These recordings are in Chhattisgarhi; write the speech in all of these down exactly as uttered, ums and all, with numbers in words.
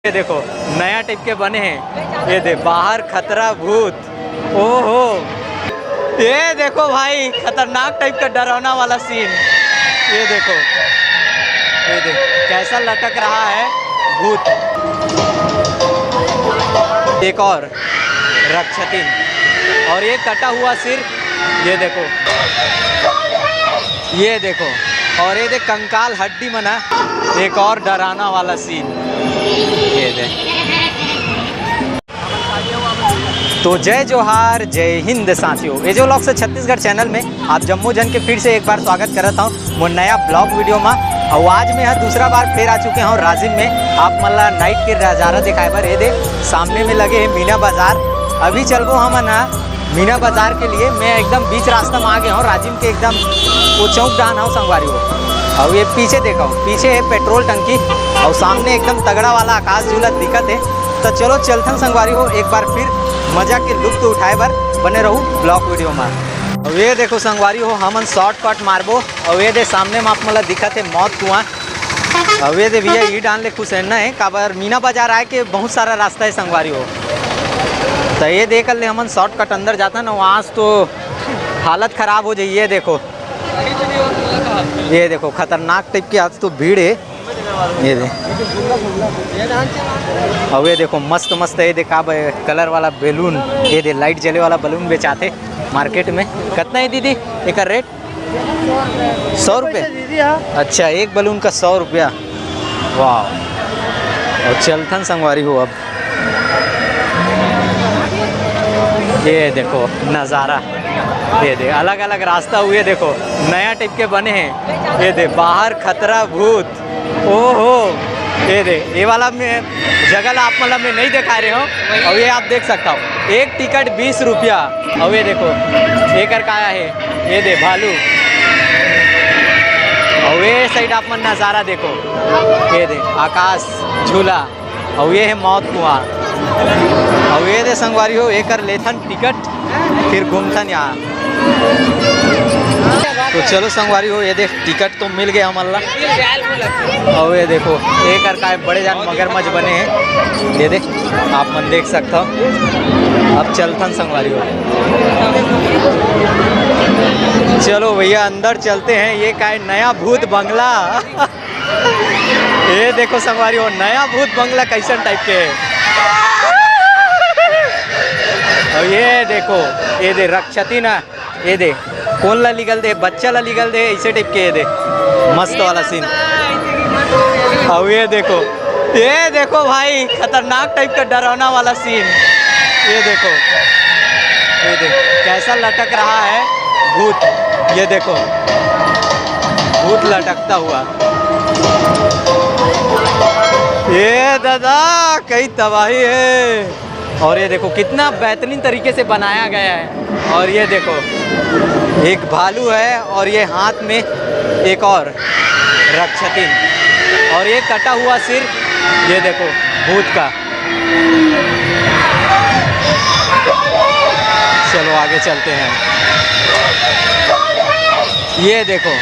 ये देखो, नया टाइप के बने हैं। ये दे, बाहर खतरा भूत। ओहो, ये देखो भाई, खतरनाक टाइप का डरावना वाला सीन। ये देखो, ये दे, कैसा लटक रहा है भूत। एक और रक्षातीन, और ये कटा हुआ सिर। ये देखो, ये देखो, और ये दे, कंकाल हड्डी मना। एक और डरावना वाला सीन। ये दे। तो जय जोहार, जय हिंद साथियों। एजो व्लॉग्स छत्तीसगढ़ चैनल में आप जम्मो झन के फिर से एक बार स्वागत करत हौं मोर नया ब्लॉग वीडियो मा। अउ आज मैं ह दूसरा बार फिर आ चुके हौं राजिम में, आप मन ला नाइट के नजारा दिखाए बर। ये दे, सामने में लगे हे मीना बाजार। अभी चलबो हमन ह मीना बाजार के लिए। मैं एकदम बीच रास्ता में आ गया हूँ, राजिम के एकदम वो चौक डाहन हूँ संगवारी हो। अउ ये पीछे देखो, पीछे है पेट्रोल टंकी, अउ सामने एकदम तगड़ा वाला आकाश झूला दिखत है। तो चलो चलथन संगवारी हो, एक बार फिर मजा के लुत्फ उठाए बर बने रहू ब्लॉग वीडियो में। अउ ये देखो संगवारी हो, हमन शॉर्टकट मारबो। अउ ये दे, सामने में आप मन ला दिखत है मौत कुआं। अउ ये दे भैया, ई डाहन ले खुसेरना है, काबर मीना बाजार आए के बहुत सारा रास्ता है संगवारी हो। तो ये दे, कर ले हमन शॉर्टकट अंदर जाथन, वहाँ से तो हालत खराब हो जाई। ये देखो, ये देखो, खतरनाक टाइप की आज तो भीड़ है। ये दे, अउ ये देखो, मस्त मस्त, ये दे, का ब-, कलर वाला बैलून, ये दे, लाइट जले वाला बैलून बेचाथे मार्केट में। कितना है दीदी एकर रेट? सौ रुपये? दीदी, हाँ। अच्छा, एक बैलून का सौ रुपया। वाह। अउ चलथन संगवारी हो अब। ये देखो नज़ारा, ये दे, अलग अलग रास्ता हुए, देखो नया टाइप के बने हैं। ये दे, बाहर खतरा भूत। ओहो, ये दे, ये वाला में जगह ला आप मन ला मैं नहीं दिखा रहे हो। अउ ये आप देख सकता हो, एक टिकट बीस रुपया। अउ ये देखो, एकर काया है, ये दे भालू। अउ ये साइड आप मन नज़ारा देखो, ये दे आकाश झूला। अउ ये है मौत कुआं। अउ ये दे संगवारी हो, एकर लेथन टिकट, फिर घूमथन यहाँ। तो चलो संगवारी हो, ये देख, टिकट तो मिल गया हमन ला। अउ ये देखो, एकर काय बड़े जान मगरमच्छ बने हैं, ये देख, आप मन देख सकता हो। अब चलथन संगवारी हो। चलो भैया, अंदर चलते हैं। ये काय नया भूत बंगला। ये देखो संगवारी हो, नया भूत बंगला कैसन टाइप के है। अउ ये देखो, ये दे रक्षती ना, ये दे, कोन ला लिगल दे, बच्चा ला लिगल दे, ऐसे टाइप के, ये दे, मस्त वाला सीन। अउ ये देखो, ये देखो भाई, खतरनाक टाइप का डरावना वाला सीन। ये देखो, ये देखो कैसा लटक रहा है भूत। ये देखो, भूत लटकता हुआ। ये दादा, कई तबाही है। और ये देखो कितना बेहतरीन तरीके से बनाया गया है। और ये देखो, एक भालू है और ये हाथ में एक और रक्षातीन, और ये कटा हुआ सिर, ये देखो भूत का। चलो आगे चलते हैं। ये देखो,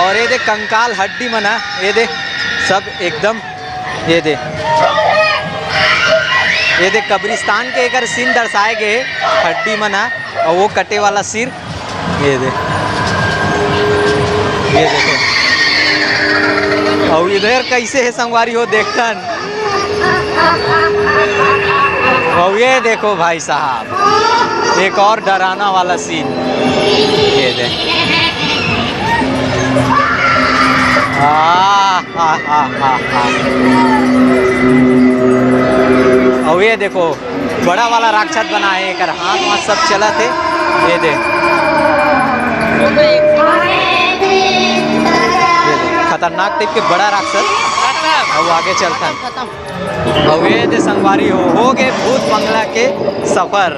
और ये दे कंकाल हड्डी मना, ये दे सब एकदम, ये दे, ये दे कब्रिस्तान के एकर सीन दर्शाए गए, हड्डी मना। अउ वो कटे वाला सिर, ये दे, ये देखो। अउ इधर कैसे है संगवारी हो, देखथन। अउ ये देखो भाई साहब, एक और डरावना वाला सीन, ये दे। आ, हा, हा, हा, हा। अउ ये देखो, बड़ा वाला राक्षस बना है, एकर हाथ वाथ सब चलत है। ये दे, ये दे, खतरनाक टाइप के बड़ा राक्षस। अब आगे चलता है। अब ये दे संगवारी हो, हो गए भूत बंगला के सफर।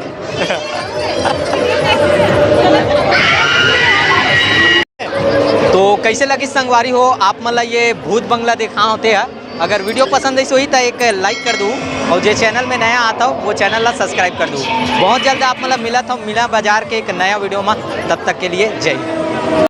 तो कैसे लगिस संगवारी हो आप मन ला ये भूत बंगला देखा होते हैं? अगर वीडियो पसंद आइस होही त एक लाइक कर दू, और जे चैनल में नया आता हो वो चैनल ला सब्सक्राइब कर दू। बहुत जल्द आप मन ला मिलत हो मीना बाजार के एक नया वीडियो में, तब तक के लिए जय हिंद।